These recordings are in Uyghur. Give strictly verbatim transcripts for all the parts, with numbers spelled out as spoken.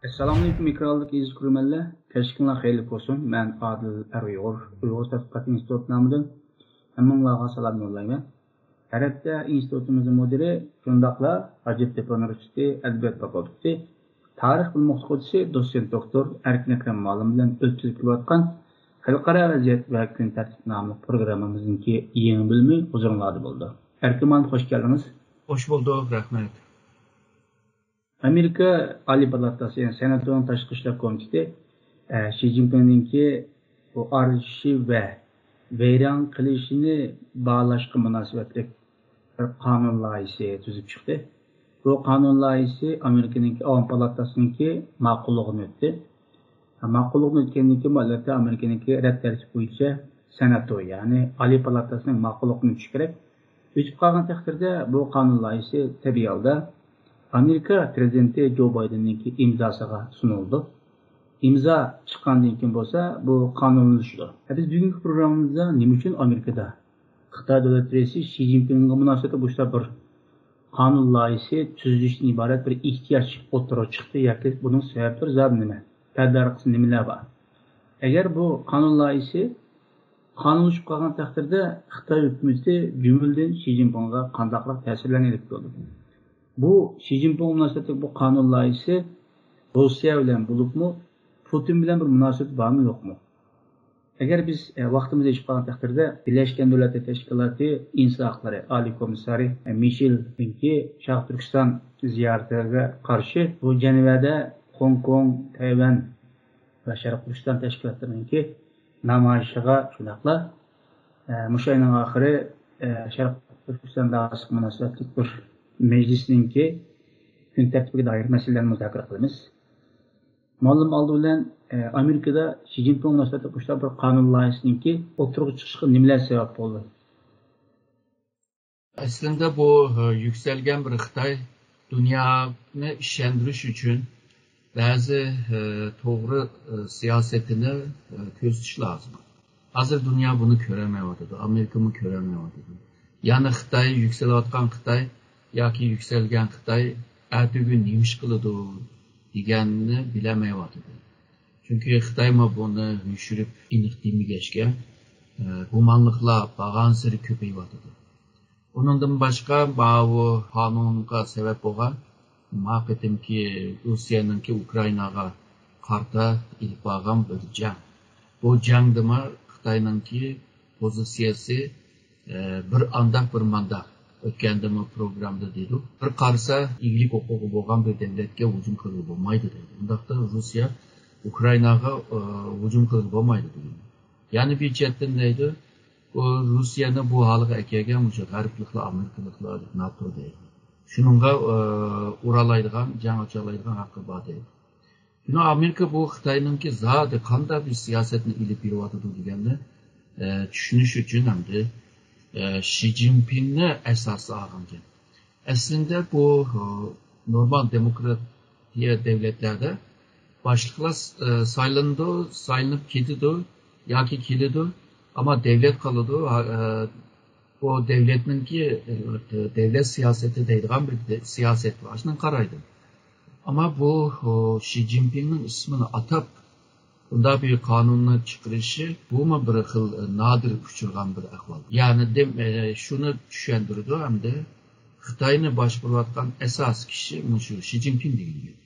ئەسسالامۇئەلەيكۇم، ئېكرانلىق ئەزىز كۆرۈرمەنلەر. كەچلىكىڭلار خەيرلىك بولسۇن. مەن ئادىل ئەر ئۇيغۇر، ئۇيغۇر تەتقىقات ئىنستىتۇتى نامىدىن ھەممىڭلارغا سالام يوللايمەن. ھەر ھەپتە ئىنستىتۇتىمىزنىڭ مۇدىرى، شۇنداقلا ھاجەتتېپە ئۇنىۋېرسىتېتى ئەدەبىيات فاكۇلتېتى تارىخ بۆلۈم ئوقۇتقۇچىسى، دوتسېنت دوكتور ئەركىن ئەكرەم مۇئەللىم بىلەن ئۆتكۈزۈپ كېلىۋاتقان خەلقئارا ۋەزىيەت ۋە كۈن تەرتىپ ناملىق پروگراممىمىزنىڭكى يېڭى بۆلۈمى ھۇزۇرۇڭلاردا بولىدۇ. ئەركىن مۇئەللىم، خوش كەلدىڭىز. خوش بولدۇق، رەھمەت. ئامېرىكا ئالىي پالاتاسى، يەنى سېناتونىڭ تاشقى ئىشلار كومىتېتى، ئە، شى جىنپىڭنىڭكى بۇ ئارىلىشىشى ۋە ۋەيران قىلىشىنى باھالاشقا مۇناسىۋەتلىك بىر قانۇن لايىھىسى تۈزۈپ چىقتى. بۇ قانۇن لايىھىسى ئامېرىكىنىڭكى ئاۋام پالاتاسىنىڭكى ماقۇللۇقىنى ئۆتتى. ماقۇللۇقنى ئۆتكەندىن كېيىن، بۇ، ئەلۋەتتە، ئامېرىكىنىڭكى رەت تەرتىپى بويىچە سېناتو، يەنى ئالىي پالاتاسىنىڭ ماقۇللۇقىنى ئۆتۈشى كېرەك. ئۆتۈپ قالغان تەقدىردە، بۇ قانۇن لايىھىسى تەبىئىي ھالدا ئامېرىكا پىرېزىدېنتى جو بايدېننىڭكى ئىمزاسىغا سۇنۇلىدۇ. ئىمزا چىققاندىن كېيىن بولسا، بۇ قانۇنلىشىدۇ. ھە، بىز بۈگۈنكى پروگراممىمىزدا نېمە ئۈچۈن ئامېرىكىدا خىتاي دۆلەت رەئىسى شى جىنپىڭغا مۇناسىۋەتلىك بۇ بىر قانۇن لايىھىسى تۈزۈلۈشتىن ئىبارەت بىر ئېھتىياج ئوتتۇرىغا چىقتى ياكى بۇنىڭ سەۋەبلىرى زادى نېمە؟ پەردە ئارقىسىدا نېمىلەر بار؟ ئەگەر بۇ قانۇن لايىھىسى قانۇنلىشىپ قالغان تەقدىردە، خىتاي ھۆكۈمىتى جۈملىدىن شى جىنپىڭغا قانداقراق تەسىرلەرنى ئېلىپ كېلىدۇ؟ بۇ شى جىنپىڭغا مۇناسىۋەتلىك بۇ قانۇن لايىھىسى روسىيە بىلەن بولۇپمۇ پۇتىن بىلەن بىر مۇناسىۋىتى بارمۇ يوقمۇ؟ ئەگەر بىز، ئە، ۋاقتىمىز يېتىشىپ قالغان تەقدىردە، بىرلەشكەن دۆلەتلەر تەشكىلاتى ئىنسان ھەقلىرى ئالىي كومىسسارى، ئە، مىشېلنىڭكى شەرقىي تۈركىستان زىيارىتىگە قارشى بۇ جەنۋەدە خوڭكوڭ، تەيۋەن ۋە شەرقىي تۈركىستان تەشكىلاتلىرىنىڭكى نامايىشىغا، شۇنداقلا، ئە، مۇشۇ ئاينىڭ ئاخىرى، ئە، شەرقىي تۈركىستان دائىرىسىگە مۇناسىۋەتلىك بىر مەجلىسنىڭكى كۈن تەرتىپىگە دائىر مەسىلىلەرنى مۇزاكىرە قىلىمىز. مۇئەللىم، ئالدى بىلەن، ئە، ئامېرىكىدا شى جىنپىڭ مۇناسىۋەتلىك مۇشۇنداق بىر قانۇن لايىھىسىنىڭكى ئوتتۇرىغا چىقىشىغا نېمىلەر سەۋەب بولدى؟ ئەسلىندە بۇ، ئە، يۈكسەلگەن بىر خىتاي دۇنيانى ئىشەندۈرۈش ئۈچۈن بەزى، ئە، توغرا، ئە، سىياسىتىنى، ئە، كۆرسىتىش لازىم. ھازىر دۇنيا بۇنى كۆرەلمەيۋاتىدۇ، ئامېرىكىمۇ كۆرەلمەيۋاتىدۇ. يەنى خىتاي، يۈكسىلىۋاتقان خىتاي ياكى يۈكسەلگەن خىتاي ئەتىگۈن نېمە ئىش قىلىدۇ دېگەننى بىلەلمەيۋاتىدۇ. چۈنكى خىتايمۇ بۇنى يوشۇرۇپ ئېنىق دېمىگەچكە، ئە، گۇمانلىقلار بارغانسېرى كۆپىيىۋاتىدۇ. ئۇنىڭدىن باشقا، ماۋۇ قانۇنغا سەۋەب بولغان، ما قېتىمكى روسىيەنىڭكى ئۇكرائىناغا قارىتا ئېلىپ بارغان بىر جەڭ. بۇ جەڭدىمۇ خىتاينىڭكى پوزىتسىيەسى، ئە، بىر ئانداق، بىر مانداق. ئۆتكەندىمۇ پروگراممىدا دېدۇق. بىر قارىسا، ئىگىلىك ھوقۇقى بولغان بىر دۆلەتكە ھۇجۇم قىلغىلى بولمايدۇ دەيدۇ. ئۇنداقتا روسىيە ئۇكرائىناغا، ئە، ھۇجۇم قىلغىلى بولمايدۇ دېگەن. يەنە بىر چەتتىن دەيدۇ، بۇ روسىيەنى بۇ ھالغا ئەكەلگەن مۇشۇ غەربلىكلەر، ئامېرىكىلىقلار، ناتو دەيدۇ. شۇنىڭغا، ئە، ئۇرالايدىغان، جەڭ ئاچالايدىغان ھەققى بار دەيدۇ. شۇنىڭ ئامېرىكا بۇ خىتاينىڭكى زادى قانداق بىر سىياسەتنى ئېلىپ بېرىۋاتىدۇ دېگەننى، ئە، چۈشىنىش ئۈچۈن ئەمدى، ئە، شى جىنپىڭنى ئاساس ئالغانكەن. ئەسلىندە بۇ، ئە، نورمال دېموكراتىيە دۆلەتلەردە باشلىقلار، ئە، سايلىنىدۇ، سايلىنىپ كېتىدۇ ياكى كېلىدۇ، ئەمما دۆلەت قالىدۇ. ئە، بۇ دۆلەتنىڭكى، ئە، دۆلەت سىياسىتى دەيدىغان بىر دە-، سىياسەت بار. شۇنىڭغا قارايدۇ. ئەمما بۇ، ئۇ، شى جىنپىڭنىڭ ئىسمىنى ئاتاپ، بۇنداق بىر قانۇننى چىقىرىشى، بۇمۇ بىر خىل، ئە، نادىر ئۇچرىغان بىر ئەھۋال. يەنى دېم-، ئە، شۇنى چۈشەندۈرىدۇ ئەمدى، خىتاينى باشقۇرۇۋاتقان ئاساسىي كىشى مۇشۇ شى جىنپىڭ دېگەن گەپ.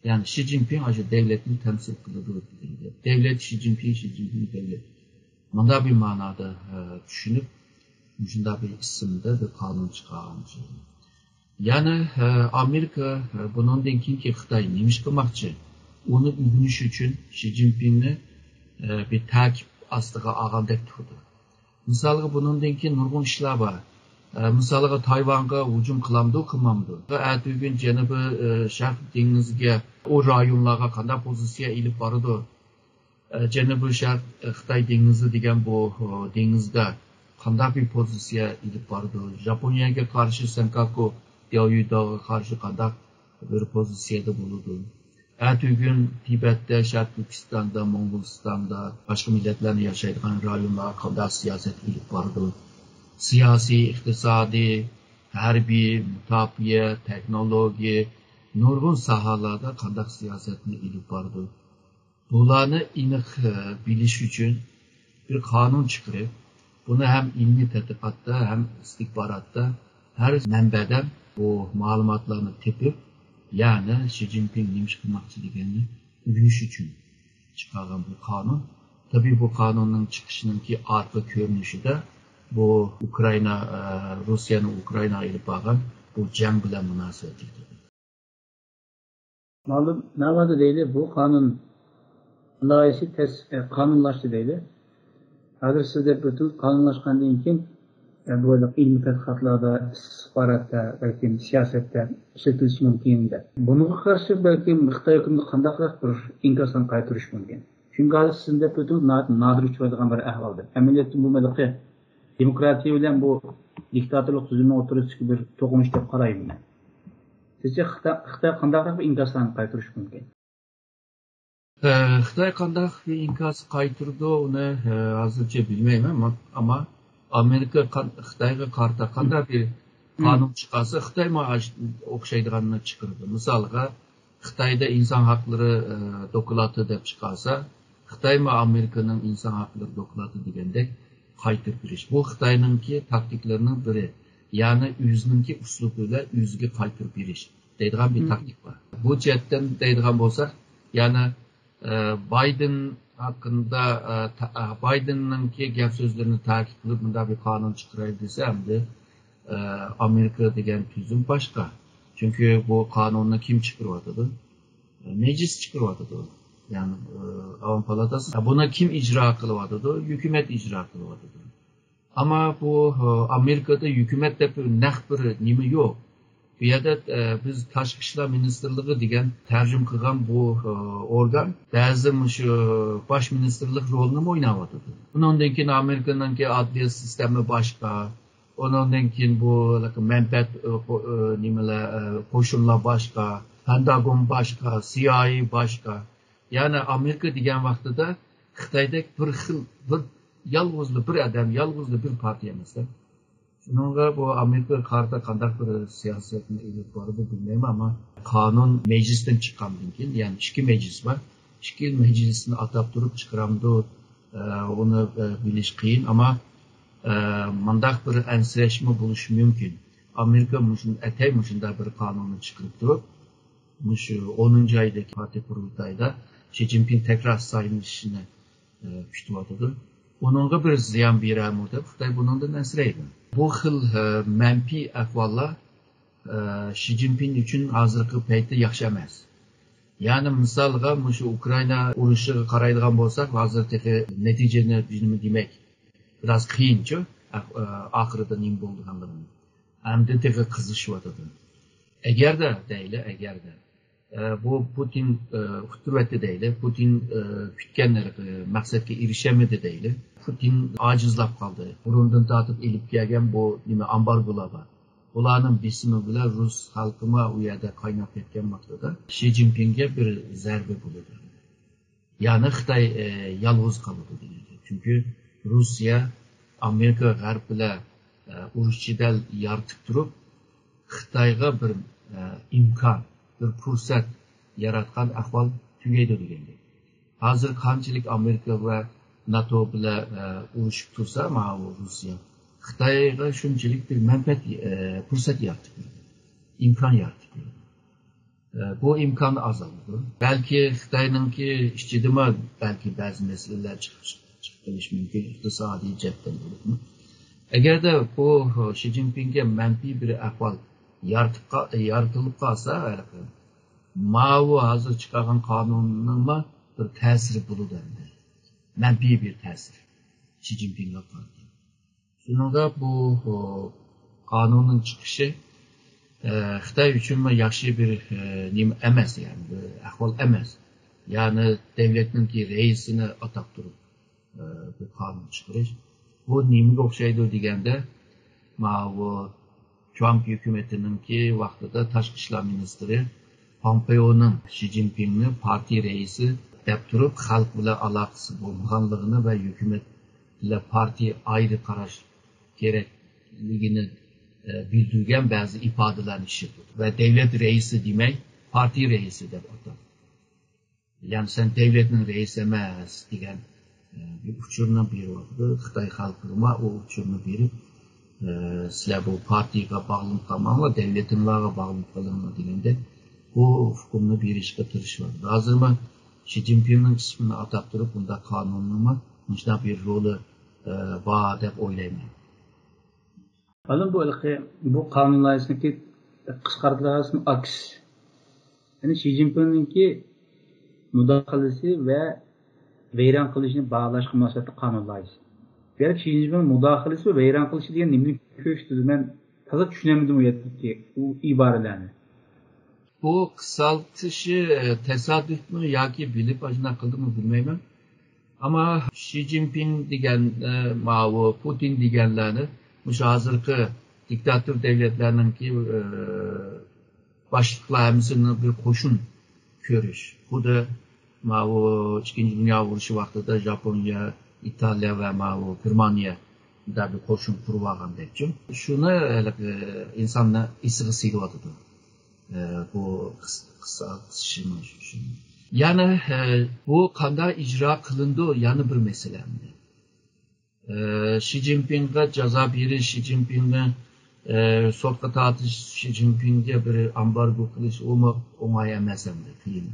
يەنى شى جىنپىڭ ئاشۇ دۆلەتنى تەمسىل قىلىدۇ دېگەن گەپ. دۆلەت شى جىنپىڭ، شى جىنپىڭ دۆلەت. مۇنداق بىر مەنادا، ئە، چۈشىنىپ، مۇشۇنداق بىر ئىسىمدا بىر قانۇن چىقارغان. يەنى، ئە، ئامېرىكا، ئە، بۇنىڭدىن كېيىنكى خىتاي نېمە ئىش قىلماقچى؟ ئۇنى ئۆگىنىش ئۈچۈن شى جىنپىڭنى، ئە، بىر تەكىپ ئاستىغا ئالغاندەك تۇرىدۇ. مىسالغا، بۇنىڭدىن كېيىن نۇرغۇن ئىشلار بار. ئە، مىسالغا، تايۋانغا ھۇجۇم قىلامدۇ، قىلمامدۇ؟ ئەتىگۈن جەنۇبىي، ئە، شەرق دېڭىزىگە، ئۇ رايونلارغا قانداق پوزىتسىيە ئېلىپ بارىدۇ؟ ئە، جەنۇبىي شەرق، ئە، خىتاي دېڭىزى دېگەن بۇ، ئۇ، دېڭىزدا قانداق بىر پوزىتسىيە ئېلىپ بارىدۇ؟ ياپونىيەگە قارشى سېنكاكۇ دياۋيۈداغا قارشى قانداق بىر پوزىتسىيەدە بولىدۇ؟ ئەتىگۈن تىبەتتە، شەرقىي تۈركىستاندا، موڭغۇلىستاندا، باشقا مىللەتلەرنىڭ ياشايدىغان رايونلارغا قانداق سىياسەت ئېلىپ بارىدۇ؟ سىياسىي، ئىقتىسادىي، ھەربىي، مۇداپىئە، تېخنولوگىيە، نۇرغۇن ساھەلەردە قانداق سىياسەتنى ئېلىپ بارىدۇ؟ بۇلارنى ئېنىق، ئە، بىلىش ئۈچۈن بىر قانۇن چىقىرىپ، بۇنى ھەم ئىلمىي تەتقىقاتتا، ھەم ئىستىخباراتتا ھەر مەنبەدە بۇ مەلۇماتلارنى تېپىپ، يەنى شى جىنپىڭ نېمە ئىش قىلماقچى دېگەننى ئۆگىنىش ئۈچۈن چىقارغان بۇ قانۇن. تەبىئىي بۇ قانۇننىڭ چىقىشىنىڭكى ئارقا كۆرۈنۈشىدە بۇ ئۇكرائىنا، ئە، روسىيەنىڭ ئۇكرائىناغا ئېلىپ بارغان بۇ جەڭ بىلەن مۇناسىۋەتلىك. مەلۇم ناۋادا دەيلى، بۇ قانۇن لايىھىسى تەس-، ئە، قانۇنلاشتى دەيلى. ھازىر سىز دەپ ئۆتۈڭ، قانۇنلاشقاندىن كېيىن، ئە، بۇ ئىلمىي تەتقىقاتلاردا، ئىستىخباراتتا، بەلكىم سىياسەتتە ئىشلىتىلىشى مۇمكىن دەپ. بۇنىڭغا قارشى بەلكىم خىتاي ھۆكۈمىتى قانداقراق بىر ئىنكاسلارنى قايتۇرۇشى مۇمكىن؟ چۈنكى ھازىر سىز دەپ ئۆتۈڭ، ناھايىتى نادىر ئۇچرايدىغان بىر ئەھۋالدۇر. ئەمەلىيەتتە بۇ مەلىقى دېموكراتىيە بىلەن بۇ دىكتاتورلۇق تۈزۈمنىڭ ئوتتۇرىسىدىكى بىر توقۇنۇش دەپ قارايمەن مەن. سىزچە خىتا-، خىتاي قانداقراق بىر ئىنكاسلارنى قايتۇرۇشى مۇمكىن؟ ئە، خىتاي قانداق بىر ئىنكاس قايتۇرىدۇ، ئۇنى، ئە، ھازىرچە بىلمەيمەن. ئەمما، ئەمما ئامېرىكا قان-، خىتايغا قارىتا قانداق بىر قانۇن چىقارسا، خىتايمۇ ئاش-، ئوخشايدىغاننى چىقىرىدۇ. مىسالغا، خىتايدا ئىنسان ھەقلىرى، ئە، دوكلاتى دەپ چىقارسا، خىتايمۇ ئامېرىكىنىڭ ئىنسان ھەقلىرى دوكلاتى دېگەندەك قايتۇرۇپ بېرىش. بۇ خىتاينىڭكى تاكتىكىلىرىنىڭ بىرى. يەنى ئۆزىنىڭكى ئۇسلۇبى بىلەن ئۆزىگە قايتۇرۇپ بېرىش دەيدىغان بىر تاكتىكا بار. بۇ جەھەتتىن دەيدىغان بولساق، يەنى، ئە، بايدېن ھەققىدە، ئە، تا-، ئە، بايدېننىڭكى گەپ سۆزلىرىنى تەكىت قىلىپ، مۇنداق بىر قانۇن چىقىرايلى دېسە، ئەمدى، ئە، ئامېرىكا دېگەن تۈزۈم باشقا. چۈنكى بۇ قانۇننى كىم چىقىرىۋاتىدۇ؟ مەجلىس چىقىرىۋاتىدۇ. يەنى، ئاۋام پالاتاسى. بۇنى كىم ئىجرا قىلىۋاتىدۇ؟ ھۆكۈمەت ئىجرا قىلىۋاتىدۇ. ئەمما بۇ، ئامېرىكىدا ھۆكۈمەت دەپ نەق بىر نېمە يوق. بۇ يەردە، بىز تاشقى ئىشلار مىنىستىرلىقى دېگەن تەرجىمە قىلغان بۇ، ئورگان بەزى مۇشۇ باش مىنىستىرلىق رولىنى ئويناۋاتىدۇ. ئۇنىڭدىن كېيىن ئامېرىكىنىڭكى ئادلىيە سىستېما باشقا، ئۇنىڭدىن كېيىن بۇ مەنپەئەت، ئە، قو-، ئە، نېمىلەر، ئە، قوشۇنلار باشقا، پېنتاگون باشقا، سىئايئېي باشقا. يەنى ئامېرىكا دېگەن ۋاقتىدا خىتايدەك بىر خىل، بىر يالغۇزلا بىر ئادەم، يالغۇزلا بىر پارتىيە ئەمەس-دە. شۇنىڭغا بۇ ئامېرىكا قارىتا قانداق بىر سىياسەتنى ئېلىپ بارىدۇ بىلمەيمەن، ئەمما قانۇن مەجلىستىن چىققاندىن كېيىن، يەنى ئىككى مەجلىس بار، ئىككى مەجلىسنى ئاتاپ تۇرۇپ چىقىرامدۇ، ئە، ئۇنى، ئە، بىلىش قىيىن، ئەمما ئە، مۇنداق بىر ئەنسىرەشمۇ بولۇشى مۇمكىن. ئامېرىكا مۇشۇ، ئەتەي مۇشۇنداق بىر قانۇننى چىقىرىپ تۇرۇپ، مۇشۇ ئونىنچى ئايدىكى پارتىيە قۇرۇلتايىدا شى جىنپىڭ تەكرار سايلىنىشىنى، ئە، كۈتۈۋاتىدۇ. ئۇنىڭغا بىر زىيان بېرەرمۇ دەپ خىتاي بۇنىڭدىن ئەنسىرەيدۇ. بۇ خىل، ئە، مەنپىي ئەھۋاللار، ئە، شى جىنپىڭ ئۈچۈن ھازىرقى پەيتتە ياخشى ئەمەس. يەنى مىسالغا مۇشۇ ئۇكرائىنا ئۇرۇشىغا قارايدىغان بولساق، ھازىر تېخى نەتىجىنى نېمە دېمەك، بىراز قىيىنچۇ، ئا-، ئاخىرىدا نېمە بولىدىغانلىقىنى. ئەمدى تېخى قىزىشىۋاتىدۇ. ئەگەردە دەيلى، ئەگەردە، ئە، بۇ پۇتىن، ئە، ئۇتتۇرۇۋەتتى دەيلى، پۇتىن، ئە، كۈتكەن ھېلىقى مەقسەتكە ئېرىشەلمىدى دەيلى. پۇتىن ئاجىزلاپ قالدى. بۇرۇندىن تارتىپ ئېلىپ كەلگەن بۇ نېمە ئامبارگولار بار. بۇلارنىڭ بېسىمى بىلەن رۇس خەلقىمۇ ئۇ يەردە قايناپ كەتكەن ۋاقتىدا شى جىنپىڭگە بىر زەربە بولىدۇ. يەنى خىتاي، ئە، يالغۇز قالىدۇ دېگەن گەپ. چۈنكى روسىيە، ئامېرىكا، غەرب بىلەن، ئە، ئۇرۇش جېدەل يارىتىپ تۇرۇپ، خىتايغا بىر، ئە، ئىمكان، بىر پۇرسەت ياراتقان ئەھۋال تۈگەيدۇ دېگەن گەپ. ھازىر قانچىلىك ئامېرىكا ۋە ناتو بىلەن، ئە، ئۇرۇشۇپ تۇرسا، ماۋۇ روسىيە خىتايغا شۇنچىلىك بىر مەنپەئەت، ئە، پۇرسەت يارىتىپ بېرىدۇ، ئىمكان يارىتىپ بېرىدۇ. ئە، بۇ ئىمكان ئازالىدۇ. بەلكى خىتاينىڭكى ئىچىدىمۇ بەلكى بەزى مەسىلىلەر چىقىپ، چىقىپ قېلىشى مۇمكىن، ئىقتىسادىي جەھەتتىن بولۇپمۇ. ئەگەردە بۇ شى جىنپىڭگە مەنپىي بىر ئەھۋال يارىتىپ قا-، يارىتىلىپ قالسا، ھېلىقى ماۋۇ ھازىر چىقارغان قانۇننىڭمۇ بىر تەسىرى بولىدۇ ئەمدى. مەنپىي بىر تەسىر شى جىنپىڭغا قارىتا. شۇنىڭغا بۇ، ئۇ، قانۇننىڭ چىقىشى، ئە، خىتاي ئۈچۈنمۇ ياخشى بىر، ئە، نېمە ئەمەس، يەنى بىر ئەھۋال ئەمەس. يەنى دۆلەتنىڭكى رەئىسىنى ئاتاپ تۇرۇپ، ئە، بىر قانۇن چىقىرىش. بۇ نېمىگە ئوخشايدۇ دېگەندە، ماۋۇ ترامپ ھۆكۈمىتىنىڭكى ۋاقتىدا تاشقى ئىشلار مىنىستىرى پومپېئونىڭ شى جىنپىڭنى پارتىيە رەئىسى دەپ تۇرۇپ، خەلق بىلەن ئالاقىسى بولمىغانلىقىنى ۋە ھۆكۈمەت بىلەن پارتىيە ئايرى قاراش كېرەكلىكىنى، ئە، بىلدۈرگەن بەزى ئىپادىلەرنى ئىشلىتىدۇ. ۋە دۆلەت رەئىسى دېمەي، پارتىيە رەئىسى دەپ ئاتاپ. يەنى سەن دەۋلەتنىڭ رەئىسى ئەمەس دېگەن، ئە، بىر ئۇچۇرنى بېرىۋاتىدۇ. خىتاي خەلقىگىمۇ ئۇ ئۇچۇرنى بېرىپ، ئە، سىلەر بۇ پارتىيەگە باغلىنىپ قالماڭلار، دەۋلىتىڭلارغا باغلىنىپ قېلىڭلار دېگەندەك بۇ ھۇكۇمنى بېرىشكە تىرىشىۋاتىدۇ. ھازىرمۇ شى جىنپىڭنىڭ ئىسمىنى ئاتاپ تۇرۇپ بۇنداق قانۇننىڭمۇ مۇشۇنداق بىر رولى، ئە، بار دەپ ئويلايمەن. مانا بۇ ھېلىقى بۇ قانۇن لايىھىسىنىڭكى قىسقارتىلغان ئىسمى ئاكس. يەنى شى جىنپىڭنىڭكى مۇداخىلىسى ۋە ۋەيران قىلىشنى باھالاشقا مۇناسىۋەتلىك قانۇن لايىھىسى. بۇ يەردە شى جىنپىڭ مۇداخىلىسى ۋە ۋەيران قىلىشى دېگەن نېمىنى كۆرسىتىدۇ؟ مەن تازا چۈشىنەلمىدىم ئۇ يەردىكى ئۇ ئىبارىلەرنى. بۇ قىسقارتىشى، ئە، تاسادىپمۇ ياكى بىلىپ ئاشۇنداق قىلدىمۇ بىلمەيمەن. ئەمما شى جىنپىڭ دېگەن، ئە، ماۋۇ پۇتىن دېگەنلەرنى مۇشۇ ھازىرقى دىكتاتور دەۋلەتلەرنىڭكى، ئە، باشلىقلار ھەممىسىنى بىر قوشۇن كۆرۈش. خۇددى ماۋۇ ئىككىنچى دۇنيا ئۇرۇشى ۋاقتىدا ژاپونىيە، ئىتالىيە ۋە ماۋۇ گېرمانىيە مۇنداق بىر قوشۇن قۇرۇپ ئالغاندەكچۇ. شۇنى ھېلىقى ئىنساننى ئېسىگە سېلىۋاتىدۇ. ئە، بۇ قىس-، قىسقارتىشىمۇ شۇ. يەنى، ئە، بۇ قانداق ئىجرا قىلىنىدۇ، يەنە بىر مەسىلە ئەمدى. ئە، شى جىنپىڭغا جازا بېرىش، شى جىنپىڭنى، ئە، سوتقا تارتىش، شى جىنپىڭگە بىر ئامبارگو قىلىش، ئۇمۇ ئوڭاي ئەمەس ئەمدى، قىيىن.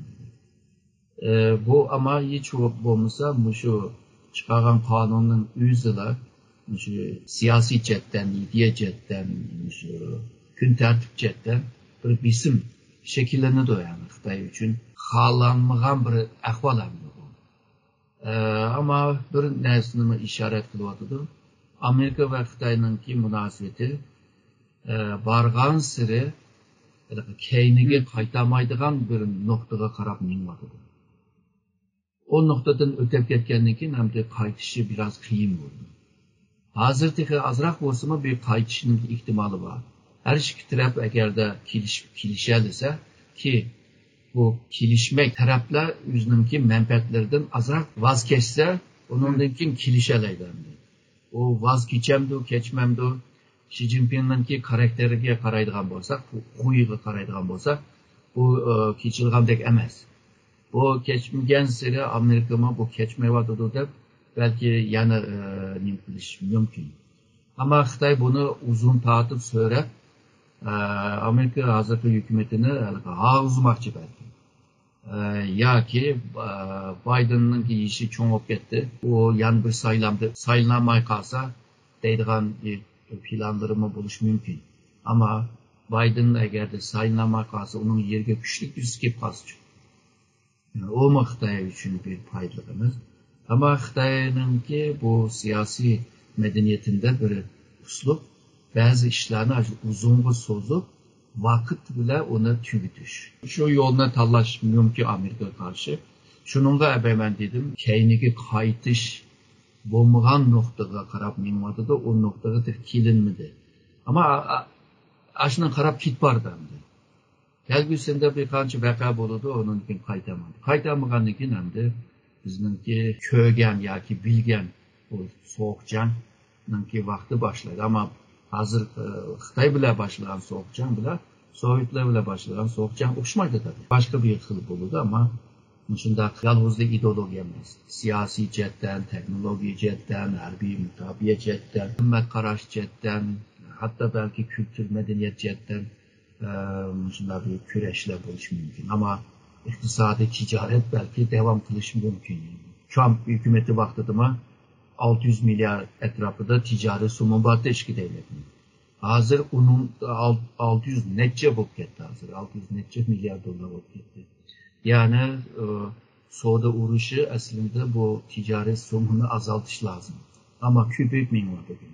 ئە، بۇ ئەمما ھېچ بولمىسا مۇشۇ چىقارغان قانۇننىڭ ئۆزىلا مۇشۇ سىياسىي جەھەتتىن، ئىدىيە جەھەتتىن، مۇشۇ كۈن تەرتىپ جەھەتتىن بىر بېسىم شەكىللىنىدۇ، يەنى خىتاي ئۈچۈن خالانمىغان بىر ئەھۋال ئەمدى بۇ. ئە، ئەمما بىر نەرسىنىمۇ ئىشارەت قىلىۋاتىدۇ. ئامېرىكا ۋە خىتاينىڭكى مۇناسىۋىتى، ئە، بارغانسېرى ھېلىقى كەينىگە قايتالمايدىغان بىر نۇقتىغا قاراپ مېڭىۋاتىدۇ. ئۇ نۇقتىدىن ئۆتۈپ كەتكەندىن كېيىن ئەمدى قايتىشى بىراز قىيىن بولىدۇ. ھازىر تېخى ئازراق بولسىمۇ بىر قايتىشنىڭ ئېھتىمالى بار. ھەر ئىككى تەرەپ ئەگەردە كېلىشىپ، كېلىشەلىسە، كى بۇ كېلىشمەك تەرەپلەر ئۆزىنىڭكى مەنپەئەتلىرىدىن ئازراق ۋاز كەچسە، ئۇنىڭدىن كېيىن كېلىشەلەيدۇ ئەمدى. ئۇ ۋاز كېچەمدۇ، كەچمەمدۇ، شى جىنپىڭنىڭكى خاراكتېرىگە قارايدىغان بولساق، خۇيىغا قارايدىغان بولساق، بۇ، ئە، كېچىلىدىغاندەك ئەمەس. بۇ كەچمىگەنسېرى ئامېرىكىمۇ بۇ كەچمەيۋاتىدۇ دەپ، بەلكى يەنە، ئە، نېمە قىلىشى مۇمكىن. ئەمما خىتاي بۇنى ئۇزۇن تارتىپ سۆرەپ، ئە، ئامېرىكا ھازىرقى ھۆكۈمىتىنى ھالقىزماقچى بەلكى. ئە، ياكى، ئە، بايدېننىڭكى يېشى چوڭ بولۇپ كەتتى. ئۇ يەنە بىر سايلامدا سايلىنالماي قالسا دەيدىغان بىر پىلانلىرىمۇ بولۇشى مۇمكىن. ئەمما بايدېن ئەگەردە سايلىنالماي قالسا، ئۇنىڭ يېرىگە كۈچلۈك بىرسى كېلىپ قالسىچۇ؟ ئۇمۇ خىتاي ئۈچۈن بىر پايدىلىق ئەمەس. ئەمما خىتاينىڭكى بۇ سىياسىي مەدەنىيىتىدە بىر ئۇسلۇب، بەزى ئىشلارنى ئاشۇ ئۇزۇنغا سوزۇپ، ۋاقىت بىلەن ئۇنى تۈگىتىش. شۇ يولنى تاللاش مۇمكىن ئامېرىكىغا قارشى. شۇنىڭغا ئەبەي مەن دېدىم، كەينىگە قايتىش بولمىغان نۇقتىغا قاراپ مېڭىۋاتىدۇ، ئۇ نۇقتىغا تېخى كېلىنمىدى. ئەمما ئا-، ئا-، ئاشۇنىڭ قاراپ كېتىپ بارىدۇ ئەمدى. كەلگۈسىدە بىر قانچە ۋەقە بولىدۇ، ئۇنىڭدىن كېيىن قايتالمايدۇ. قايتالمىغاندىن كېيىن ئەمدى بىزنىڭكى كۆرگەن ياكى بىلگەن بۇ سوغۇق جەڭنىڭكى ۋاقتى باشلايدۇ. ئەمما ھازىر، ئى، خىتاي بىلەن باشلىغان سوغۇق جەڭ بىلەن سوۋېتلار بىلەن باشلىغان سوغۇق جەڭ ئوخشىمايدۇ تېخى. باشقا بىر خىل بولىدۇ، ئەمما مۇشۇنداق يالغۇزلا ئىدېئولوگىيە ئەمەس. سىياسىي جەھەتتىن، تېخنولوگىيە جەھەتتىن، ھەربىي مۇداپىئە جەھەتتىن، قىممەت قاراش جەھەتتىن، ھەتتا بەلكى كۈلتۈر، مەدەنىيەت جەھەتتىن ئە، مۇشۇنداق بىر كۈرەشلەر بولۇشى مۇمكىن. ئەمما ئىقتىسادىي تىجارەت بەلكى داۋام قىلىشى مۇمكىن. ترامپ ھۆكۈمىتى ۋاقتىدىمۇ ئالتە يۈز مىليارد ئەتراپىدا تىجارىي سوممىمۇ بار ئىككى دۆلەتنىڭ. ھازىر ئۇنىڭ ئال-، ئالتە يۈز نەچچە بولۇپ كەتتى ھازىر. ئالتە يۈز نەچچە مىليارد دوللار بولۇپ كەتتى. يەنى، ئە، سودا ئۇرۇشى ئەسلىدە بۇ تىجارىي سوممىنى ئازالتىش لازىم. ئەمما كۆپىيىپ مېڭىۋاتىدۇ.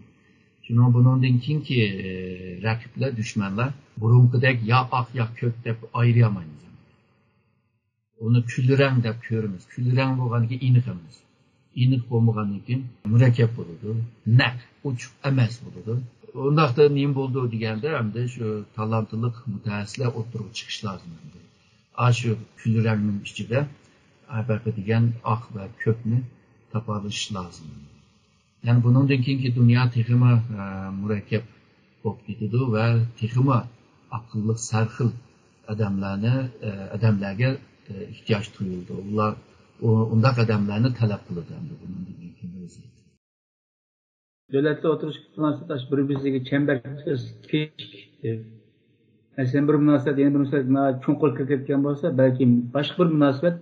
شۇنىڭ بۇنىڭدىن كېيىنكى، ئە، رەقىبلەر، دۈشمەنلەر بۇرۇنقىدەك يا ئاق، يا كۆك دەپ ئايرىيالمايمىز. ئۇنى كۈلرەڭ دەپ كۆرىمىز. كۈلرەڭ بولغاندىن كېيىن ئېنىق ئەمەس. ئېنىق بولمىغاندىن كېيىن مۇرەككەپ بولىدۇ. نەق، ئوچۇق ئەمەس بولىدۇ. ئۇنداقتا نېمە بولىدۇ دېگەندە، ئەمدى شۇ تالانتلىق مۇتەخەسسىسلەر ئوتتۇرىغا چىقىش لازىم ئەمدى. ئاشۇ كۈلرەڭنىڭ ئىچىدە، ئە، بەقى دېگەن ئاق ۋە كۆكنى تاپالىشىش لازىم. يەنى بۇنىڭدىن كېيىنكى دۇنيا تېخىمۇ، ئە، مۇرەككەپ بولۇپ كېتىدۇ ۋە تېخىمۇ ئەقىللىق، سەرخىل ئادەملەرنى، ئادەملەرگە ئېھتىياج تۇيۇلىدۇ. ئۇلار ئۇنداق ئادەملەرنى تەلەپ قىلىدۇ ئەمدى بۇنىڭدىن كېيىنكى ۋەزىيەتتە. دۆلەتلەر ئوتتۇرىسىدىكى مۇناسىۋەت بىر-بىرىگە چەمبەر كېسىك. مەسىلەن، بىر مۇناسىۋەت يەنە بىر مۇناسىۋەت چوڭقۇر كىرىپ كەتكەن بولسا، بەلكى باشقا بىر مۇناسىۋەت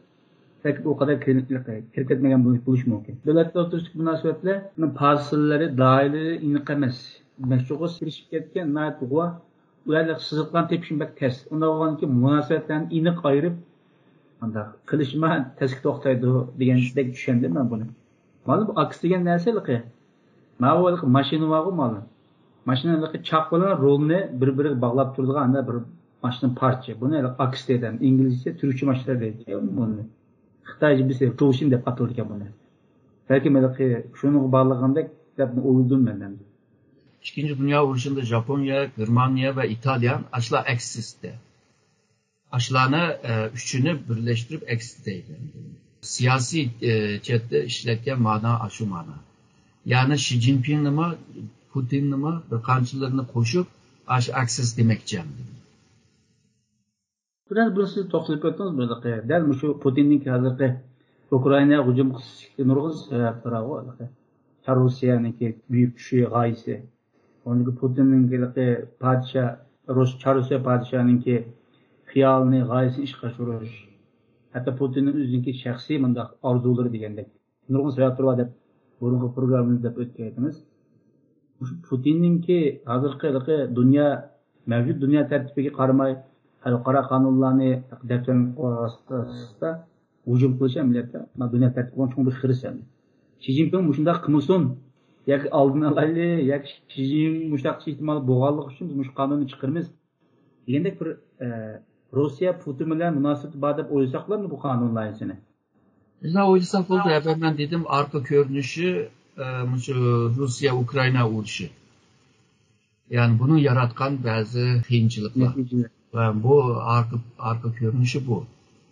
بەلكى ئۇ قەدەر كىرىپ كەتمىگەن بولۇشى مۇمكىن. دۆلەتلەر ئوتتۇرىسىدىكى مۇناسىۋەتلەرنىڭ پاسىللىرى، دائىرىلىرى ئېنىق ئەمەس. مەشۇغا سىرىشىپ كەتكەن ناھايىتى غۇۋا، ئۇ يەردە سىزىقلارنى تېپىشمۇ بەك تەس. ئۇنداق بولغاندىكىن مۇناسىۋەتلەرنى ئېنىق ئايرىپ، ئانداق قىلىشما تەسكە توختايدۇ دېگەندەك چۈشەندىم مەن بۇنى. مانا بۇ ئاكس دېگەن نەرسە ھېلىقى. ماۋۇ ھېلىقى ماشىنا بارغۇ مانا. ماشىنا ھېلىقى چاق بىلەن رولنى بىر-بىرىگە باغلاپ تۇرىدىغان ئانداق بىر ماشىنا پارچە. بۇنى ھېلىقى ئاكس دەيدۇ. ئىنگلىزچە، تۈركچە ماشىنا دەيدۇ بۇنى. خىتايچە بىز روشن دەپ ئاتىلىدىكەن بۇنى. بەلكىم ھېلىقى شۇنىڭغا باغلىغاندەك دەپ ئويلىدىم مەن ئەمدى. ئىككىنچى دۇنيا ئۇرۇشىدا ژاپونىيە، گېرمانىيە ۋە ئىتالىيە ئاشۇلار ئاكسىس ئىدى. ئاشۇلارنى، ئە، ئۈچىنى بىرلەشتۈرۈپ ئاكسىس دەيدۇ. سىياسىي، ئە، جەھەتتە ئىشلەتكەن مانا ئاشۇ مانا. يەنى شى جىنپىڭنىمۇ، پۇتىننىمۇ بىر قانچىلىرىنى قوشۇپ ئاشۇ ئاكسىس دېمەكچى ئەمدى. بىراز بۇنى سىز توختىلىپ ئۆتتىڭىز بۇ ھېلىقى. دەل مۇشۇ پۇتىننىڭكى ھازىرقى ئۇكرائىناغا ھۇجۇم قىلىشتىكى نۇرغۇن سەۋەبلىرى بار ئۇ ھېلىقى. چار روسىيەنىڭكى بۈيۈك چۈشى غايىسى. ئۇنىڭدىكى پۇتىننىڭكى ھېلىقى پادىشاھ، رۇس، چار روسىيە پادىشاھىنىڭكى خىيالىنى، غايىسىنى ئىشقا ئاشۇرۇش. ھەتتا پۇتىننىڭ ئۆزىنىڭكى شەخسىي مۇنداق ئارزۇلىرى دېگەندەك. نۇرغۇن سەۋەبلىرى بار دەپ بۇرۇنقى پروگراممىمىزدا دەپ ئۆتكەن ئىدىمىز. مۇشۇ پۇتىننىڭكى ھازىرقى ھېلىقى دۇنيا، مەۋجۇت دۇنيا تەرتىپىگە قارىماي، خەلقئارا قانۇنلارنى دەپتەرگە قويغان ئاساستا ھۇجۇم قىلىش ئەمەلىيەتتە دۇنيا تەرتىپىگە چوڭ بىر خىرىس ئەمدى. شى جىنپىڭ مۇشۇنداق قىلمىسۇن، ياكى ئالدىنى ئالايلى، ياكى شى جىنپىڭ مۇشۇنداق قىلىش ئېھتىمالى بولغانلىقى ئۈچۈن بىز مۇشۇ قانۇننى چىقىرىمىز دېگەندەك بىر، ئە، روسىيە پۇتىن بىلەن مۇناسىۋىتى بار دەپ ئويلىساقلارمۇ بۇ قانۇن لايىھىسىنى؟ بىزلەر ئويلىساق بولدى، ئەۋۋەل مەن دېدىم، ئارقا كۆرۈنۈشى، ئە، مۇشۇ روسىيە ئۇكرائىنا ئۇرۇشى. يەنى بۇنىڭ ياراتقان بەزى قىيىنچىلىقلار. نەتىجە. ۋە بۇ ئارقا، ئارقا كۆرۈنۈشى بۇ.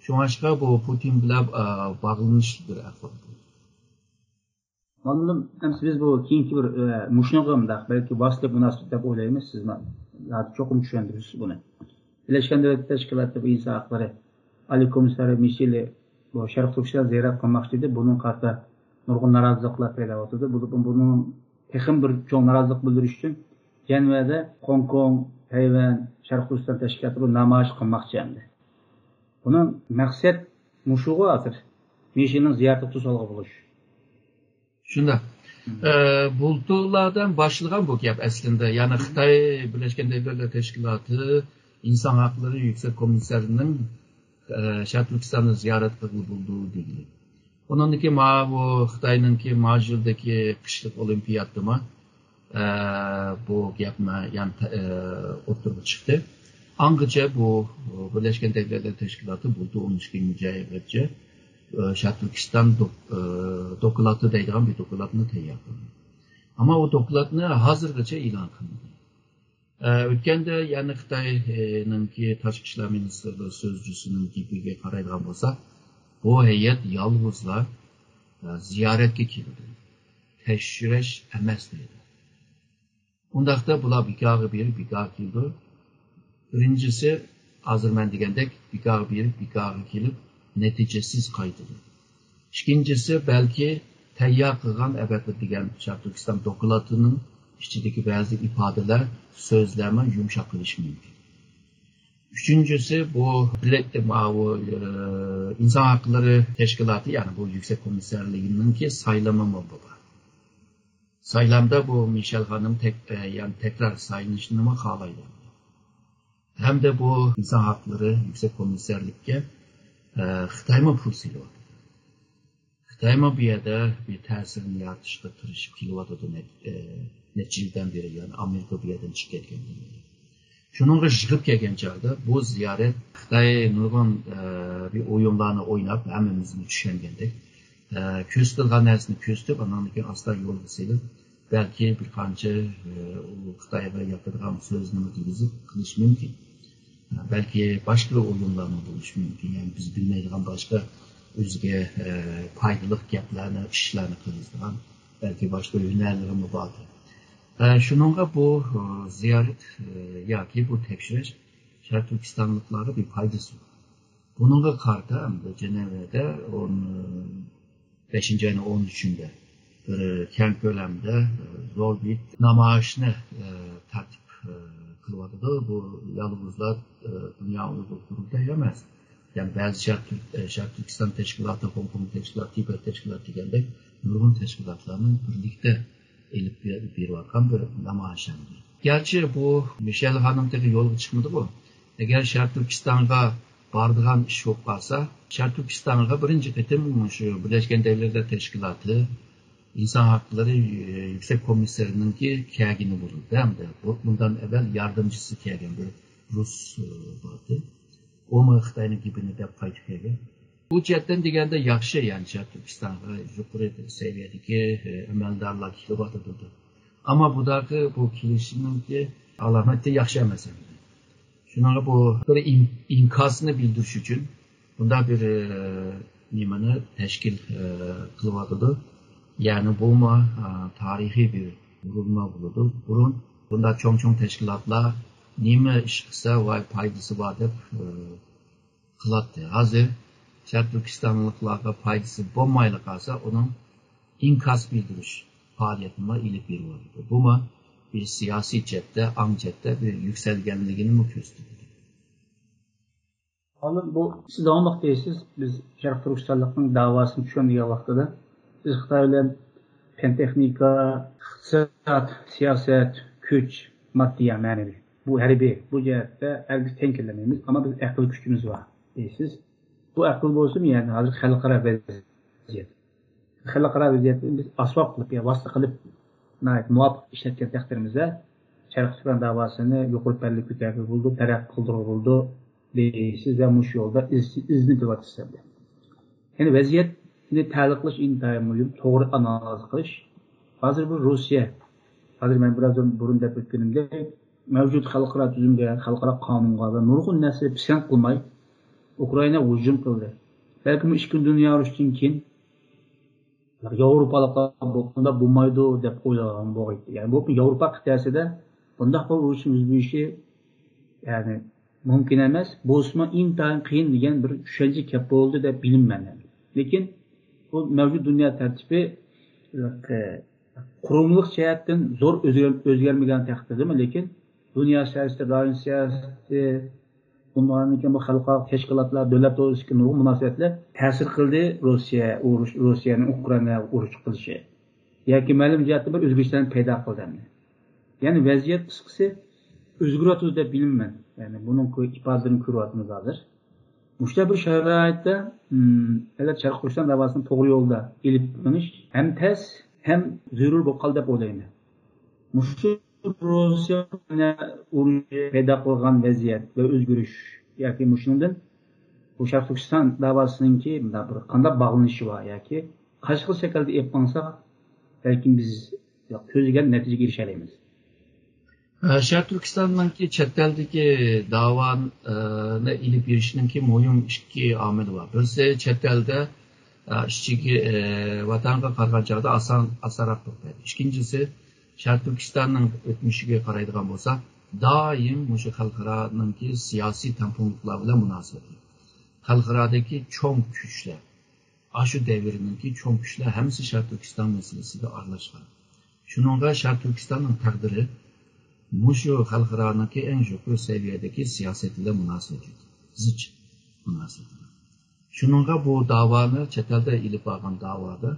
شۇڭلاشقا بۇ پۇتىن بىلەن، ئە، باغلىنىشلىق بىر ئەھۋال بۇ. مۇئەللىم، ئەمسە بىز بۇ كېيىنكى بىر، ئە، مۇشۇنىڭغا مۇنداق، بەلكى ۋاسىتىلىك مۇناسىۋەت دەپ ئويلايمىز، سىز ما-، چوقۇم چۈشەندۈرىسىز بۇنى. بىرلەشكەن دۆلەتلەر تەشكىلاتى بۇ ئىنسان ھەقلىرى ئالىي كومىسسارى مىشېلى بۇ شەرقىي تۈركىستان زىيارەت قىلماقچى ئىدى. بۇنىڭغا قارىتا نۇرغۇن نارازىلىقلار پەيدا بولۇۋاتىدۇ. بۇ، بۇنىڭ تېخىمۇ بىر چوڭ نارازىلىق بىلدۈرۈش ئۈچۈن جەنۋەدە خوڭكوڭ، تەيۋەن، شەرقىي تۈركىستان تەشكىلاتى بۇ نامايىش قىلماقچى ئەمدى. بۇنىڭ مەقسەت مۇشۇغۇ ھازىر. مىشېلنىڭ زىيارىتىگە توسالغۇ بولۇش. شۇنداق. مم. ئە، بۇلتۇرلاردىن باشلىغان بۇ گەپ ئەسلىندە. يەنى خىتاي بىرلەشكەن دۆلەتلەر تەشكىلاتى ئىنسان ھەقلىرى يۈكسەك كومىسسارىنىڭ، ئە، شەرقىي تۈركىستاننى زىيارەت قىلغىلى بولىدۇ دېگىلى. ئۇنىڭدىن كېيىن ماۋۇ خىتاينىڭكى ماژۇلدىكى قىشلىق ئولىمپىياتتىمۇ، ئە، بۇ گەپمۇ يەنە تە-، ئە، ئوتتۇرىغا چىقتى. ئاڭغىچە بۇ بىرلەشكەن دۆلەتلەر تەشكىلاتى بۇلتۇر ئون ئىككىنچى ئايغىچە، ئە، شەرقىي تۈركىستان دوك-، ئە، دوكلاتى دەيدىغان بىر دوكلاتنى تەييار قىلدى. ئەمما ئۇ دوكلاتنى ھازىرغىچە ئېلان قىلمىدى. ئە، ئۆتكەندە يەنە خىتاينىڭكى تاشقى ئىشلار مىنىستىرلىقى سۆزچىسىنىڭ گېپىگە قارايدىغان بولساق، بۇ ھەيئەت يالغۇزلا، ئە، زىيارەتكە كېلىدۇ، تەكشۈرۈش ئەمەس دەيدۇ. ئۇنداقتا بۇلار بىكارغا بېرىپ، بىكارغا كېلىدۇ. بىرىنچىسى، ھازىر مەن دېگەندەك، بىكارغا بېرىپ، بىكارغا كېلىپ، نەتىجىسىز قايتىدۇ. ئىككىنچىسى، بەلكى تەييار قىلغان ئەلۋەتتە دېگەن شەرقىي تۈركىستان دوكلاتىنىڭ ئىچىدىكى بەزى ئىپادىلەر، سۆزلەرمۇ يۇمشاق قېلىشى مۇمكىن. ئۈچىنچىسى، بۇ بىلەت-، ماۋۇ، ئى، ئىنسان ھەقلىرى تەشكىلاتى، يەنى بۇ يۈكسەك كومىسسارلىقىنىڭكى سايلىمىمۇ بار. سايلامدا بۇ مىشېل خانىم تەك-، ئە، يەنە تەكرار سايلىنىشنىمۇ خالايدۇ. ھەمدە بۇ ئىنسان ھەقلىرى يۈكسەك كومىسسارلىققا، ئە، خىتايمۇ پۇل سېلىۋاتىدۇ. خىتايمۇ بۇ يەردە بىر تەسىرنى يارىتىشقا تىرىشىپ كېلىۋاتىدۇ، نە-، ئە، نەچچە يىلدىن بېرى، يەنى ئامېرىكا بۇ يەردىن چىقىپ كەتكەندىن بېرى. شۇنىڭغا يىغىپ كەلگەن چاغدا بۇ زىيارەت خىتاي نۇرغۇن، ئە، بىر ئويۇنلارنى ئويناپ، ھەممىمىزمۇ چۈشەنگەندەك، ئە، كۆرسىتىدىغان نەرسىنى كۆرسىتىپ، ئاندىن كېيىن ئاستا يولغا سېلىپ، بەلكى بىر قانچە، ئە، ئۇ خىتايغا ياقىدىغان سۆزنىمۇ دېگۈزۈپ قىلىشى مۇمكىن. بەلكى باشقا ئويۇنلارمۇ بولۇشى مۇمكىن. يەنى بىز بىلمەيدىغان باشقا ئۆزىگە، ئە، پايدىلىق گەپلەرنى، ئىشلارنى قىلىدىغان بەلكى باشقا ھۈنەرلىرىمۇ باردۇر. ئە، شۇنىڭغا بۇ، ئە، زىيارەت، ئە، ياكى بۇ تەكشۈرۈش شەرقىي تۈركىستانلىقلارغا بىر پايدىسى يوق. بۇنىڭغا قارىتا ئەمدى جەنەۋەدە ئون بەشىنچى ئاينىڭ ئون ئۈچىنچىسىدە بىر كەڭ كۆلەمدە زور بىر نامايىشنى تەرتىپ قىلىۋاتىدۇ. بۇ يالغۇزلا دۇنيا ئۇيغۇر قۇرۇلتىيى ئەمەس. يەنى بەزى شەرق تۈرك-، شەرقىي تۈركىستان تەشكىلاتى، خوڭكوڭ تەشكىلاتى، تىبەت تەشكىلاتى دېگەندەك نۇرغۇن تەشكىلاتلارنىڭ بىرلىكتە ئېلىپ بېرىۋاتقان بىر نامايىش ئەمدى. گەرچە بۇ مىشەل خانىم تېخى يولغا چىقمىدىغۇ. ئەگەر شەرقىي تۈركىستانغا بارىدىغان ئىش بولۇپ قالسا، شەرقىي تۈركىستانغا بىرىنچى قېتىم شۇ بىرلەشكەن دۆلەتلەر تەشكىلاتى ئىنسان ھەقلىرى يۈكسەك كومىسسارىنىڭكى كەلگىنى بولىدۇ. ھەمدە بۇ، بۇندىن ئەۋۋەل ياردەمچىسى كەلگەن بىر رۇس بار ئىدى. ئۇمۇ خىتاينىڭ گېپىنى دەپ قايتىپ كەلگەن. بۇ جەھەتتىن دېگەندە ياخشى، يەنى شەرقىي تۈركىستانغا يۇقىرى سەۋىيەدىكى ئەمەلدارلار كېلىۋاتىدۇ. ئەمما بۇداقى بۇ كېلىشىمنىڭكى ئالامىتى ياخشى ئەمەس ئەمدى. شۇنىڭغا بۇ بىر ئىن-، ئىنكاسنى بىلدۈرۈش ئۈچۈن بۇنداق بىر نېمىنى تەشكىل قىلىۋاتىدۇ. يەنى بۇمۇ تارىخىي بىر بۇرۇلما بولىدۇ. بۇرۇن بۇنداق چوڭ-چوڭ تەشكىلاتلار نېمە ئىش قىلسا ۋاي پايدىسى بار دەپ قىلاتتى. ھازىر شەرقىي تۈركىستانلىقلارغا پايدىسى بولمايلا قالسا، ئۇنىڭ ئىنكاس بىلدۈرۈش پائالىيىتىنىمۇ ئېلىپ بېرىۋاتىدۇ. بۇمۇ بىر سىياسىي جەھەتتە، ئاڭ جەھەتتە بىر يۈكسەلگەنلىكىنىمۇ كۆرسىتىدۇ. ئاندىن بۇ سىز داۋاملىق دەيسىز، بىز شەرقىي تۈركىستانلىقنىڭ داۋاسىنى چۈشەندۈرگەن ۋاقتىدا، بىز خىتاي بىلەن پەن تېخنىكا، ئىقتىساد، سىياسەت، كۈچ، ماددىي يا مەنىۋى، بۇ ھەربىي، بۇ جەھەتتە ھەرگىز تەڭ كېلەلمەيمىز، ئەمما بىز ئەقىل كۈچىمىز بار دەيسىز. بۇ ئەقىل بولسىمۇ، يەنى ھازىر خەلقئارا ۋەزىيەت، خەلقئارا ۋەزىيەتنى بىز ئاسباب قىلىپ يا ۋاسىتە قىلىپ ناھايىتى مۇۋاپىق ئىشلەتكەن تەقدىرىمىزدە، شەرقىي تۈركىستان داۋاسىنى يۇقىرى پەللىگە كۆتۈرگىلى بولىدۇ، تەرەققىي قىلدۇرغىلى بولىدۇ دەيسىز ۋە مۇشۇ يولدا ئىز-، ئىزدىنىۋاتىسىز ئەمدى. يەنى ۋەزىيەتنى تەھلىل قىلىش ئىنتايىن مۇھىم، توغرا ئانالىز قىلىش. ھازىر بۇ روسىيە، ھازىر مەن بىراز بۇرۇن دەپ ئۆتكىنىمدەك، مەۋجۇت خەلقئارا تۈزۈمگە، خەلقئارا قانۇنغا ۋە نۇرغۇن نەرسىگە پىسەنت قىلماي، ئۇكرائىنا ھۇجۇم قىلدى. بەلكىم ئىككىنچى دۇنيا ئۇرۇشىدىن كېيىن ياۋروپالىقلار بۇنداق بولمايدۇ دەپ ئويلىغان بولغىيتتى. يەنى بۇ ياۋروپا قىتئەسىدە بۇنداق بىر ئۇرۇشنىڭ يۈز بېرىشى، يەنى مۇمكىن ئەمەس، بولسىمۇ ئىنتايىن قىيىن دېگەن بىر چۈشەنچە كەپ بولدى دەپ بىلىمەن مەن. لېكىن بۇ مەۋجۇت دۇنيا تەرتىپى، ئە، قۇرۇلمىلىق جەھەتتىن زور ئۆزگەر-، ئۆزگەرمىگەن تەقدىردىمۇ، لېكىن دۇنيا سىياسىتى، رايون سىياسىتى، بۇنىڭدىن كېيىن بۇ خەلقئارا تەشكىلاتلار، دۆلەت توغرىسىدىكى نۇرغۇن مۇناسىۋەتلەر تەسىر قىلدى روسىيە ئۇرۇش، روسىيەنىڭ ئۇكرائىناغا ئۇرۇش قىلىشى. ياكى مەلۇم جەھەتتە بىر ئۆزگىرىشلەرنى پەيدا قىلدى ئەمدى. يەنى ۋەزىيەت قىسقىسى ئۆزگىرىۋاتىدۇ دەپ بىلىمەن. يەنى بۇنىڭ كۆ-، ئىپادىلىرىنى كۆرۈۋاتىمىز ھازىر. مۇشۇنداق بىر شارائىتتا، مم، ئەلۋەتتە شەرقىي تۈركىستان داۋاسىنى توغرا يولدا ئېلىپ مېڭىش ھەم تەس، ھەم زۆرۈر بولۇپ قالدى دەپ ئويلايمەن. مۇشۇ روسىيە ئۇرۇشى پەيدا قىلغان ۋەزىيەت ۋە ئۆزگىرىش ياكى مۇشۇنىڭدىن بۇ شەرقىي تۈركىستان داۋاسىنىڭكى مۇنداق بىر قانداق باغلىنىشى بار ياكى قايسى خىل شەكىلدە ئېلىپ ماڭساق، بەلكىم بىز كۆزلىگەن نەتىجىگە ئېرىشەلەيمىز. شەرقىي تۈركىستاننىڭكى چەت ئەلدىكى داۋانى ئېلىپ بېرىشنىڭكى مۇھىم ئىككى ئامىلى بار. بىرسى چەت ئەلدە ئىچىگە، ۋەتەنگە قارىغان چاغدا ئاسان، ئاسانراق بولۇپ قالىدۇ. ئىككىنچىسى، شەرقىي تۈركىستاننىڭ ئۆتمۈشىگە قارايدىغان بولساق، دائىم مۇشۇ خەلقئارانىڭكى سىياسىي تەڭپۇڭلۇقلار بىلەن مۇناسىۋەتلىك. خەلقئارادىكى چوڭ كۈچلەر، ئاشۇ دەۋرنىڭكى چوڭ كۈچلەر ھەممىسى شەرقىي تۈركىستان مەسىلىسىگە ئارىلاشقان. شۇنىڭغا شەرقىي تۈركىستاننىڭ تەقدىرى مۇشۇ خەلقئارانىڭكى ئەڭ يۇقىرى سەۋىيەدىكى سىياسەت بىلەن مۇناسىۋەتلىك، زىچ مۇناسىۋەتلىك. شۇنىڭغا بۇ داۋانى چەت ئەلدە ئېلىپ بارغان داۋادا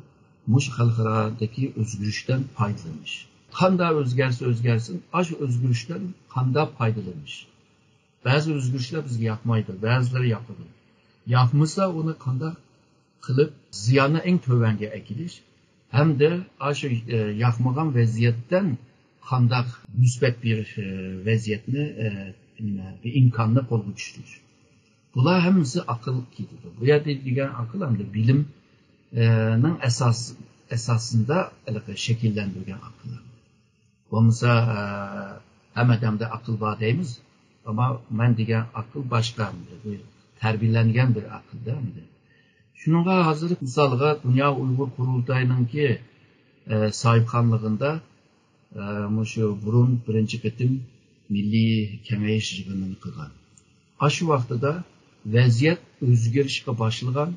مۇشۇ خەلقئارادىكى ئۆزگىرىشتىن پايدىلىنىش. قانداق ئۆزگەرسە ئۆزگەرسۇن، ئاشۇ ئۆزگىرىشتىن قانداق پايدىلىنىش. بەزى ئۆزگىرىشلەر بىزگە ياقمايدۇ، بەزىلىرى ياقىدۇ. ياقمىسا ئۇنى قانداق قىلىپ زىياننى ئەڭ تۆۋەنگە ئەكېلىش ھەمدە ئاشۇ، ئە، ياقمىغان ۋەزىيەتتىن قانداق مۇسبەت بىر، ئە، ۋەزىيەتنى، ئە، نېمە، بىر ئىمكاننى قولغا چۈشۈرۈش. بۇلار ھەممىسى ئەقىل كېتىدۇ. بۇ يەردە دېگەن ئەقىل ئەمدى بىلىم، ئە، نىڭ ئاساس-، ئاساسىندا ھېلىقى شەكىللەندۈرگەن ئەقىل. بولمىسا، ئە، ھەممە ئادەمدە ئەقىل بار دەيمىز. ئەمما مەن دېگەن ئەقىل باشقا، بىر تەربىيەلەنگەن بىر ئەقىلدە ئەمدى. شۇنىڭغا ھازىر مىسالغا دۇنيا ئۇيغۇر قۇرۇلتايىنىڭكى، ئە، ساھىبخانلىقىندا، ئە، مۇشۇ بۇرۇن بىرىنچى قېتىم مىللىي كېڭەش يىغىنىنى قىلغان. ئاشۇ ۋاقتىدا ۋەزىيەت ئۆزگىرىشكە باشلىغان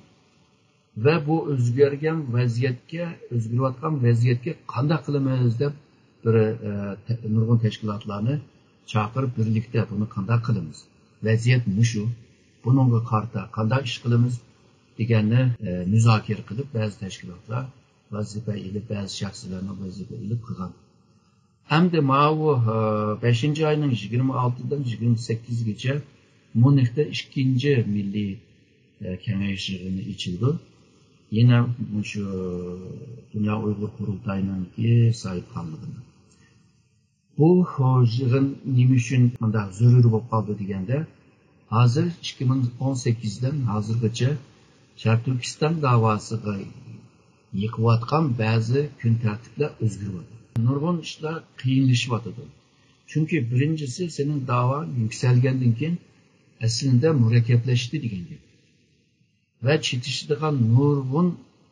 ۋە بۇ ئۆزگەرگەن ۋەزىيەتكە، ئۆزگىرىۋاتقان ۋەزىيەتكە قانداق قىلىمىز دەپ بىر، ئە، تە-، نۇرغۇن تەشكىلاتلارنى چاقىرىپ، بىرلىكتە بۇنى قانداق قىلىمىز؟ ۋەزىيەت مۇشۇ. بۇنىڭغا قارىتا قانداق ئىش قىلىمىز دېگەننى، ئە، مۇزاكىرە قىلىپ، بەزى تەشكىلاتلار ۋەزىپە ئېلىپ، بەزى شەخسلەرنىڭ ۋەزىپە ئېلىپ قىلغان. ئەمدى ماۋۇ، ئە، بەشىنچى ئاينىڭ يىگىرمە ئالتىدىن يىگىرمە سەككىزىگىچە ميۇنختا ئىككىنچى مىللىي، ئە، كېڭەش يىغىنى ئېچىلىدۇ. يەنە مۇشۇ دۇنيا ئۇيغۇر قۇرۇلتايىنىڭكى ساھىبخانلىقىدا. بۇ يىغىن نېمە ئۈچۈن مۇنداق زۆرۈر بولۇپ قالدى دېگەندە، ھازىر ئىككى مىڭ ئون سەككىزدىن ھازىرغىچە شەرقىي تۈركىستان داۋاسىغا يېقىۋاتقان بەزى كۈن تەرتىپلەر ئۆزگىرىۋاتىدۇ. نۇرغۇن ئىشلار قىيىنلىشىۋاتىدۇ. چۈنكى بىرىنچىسى، سېنىڭ داۋاڭ يۈكسەلگەندىن كېيىن ئەسلىدە مۇرەككەپلەشتى دېگەن گەپ. ۋە چېتىشىدىغان نۇرغۇن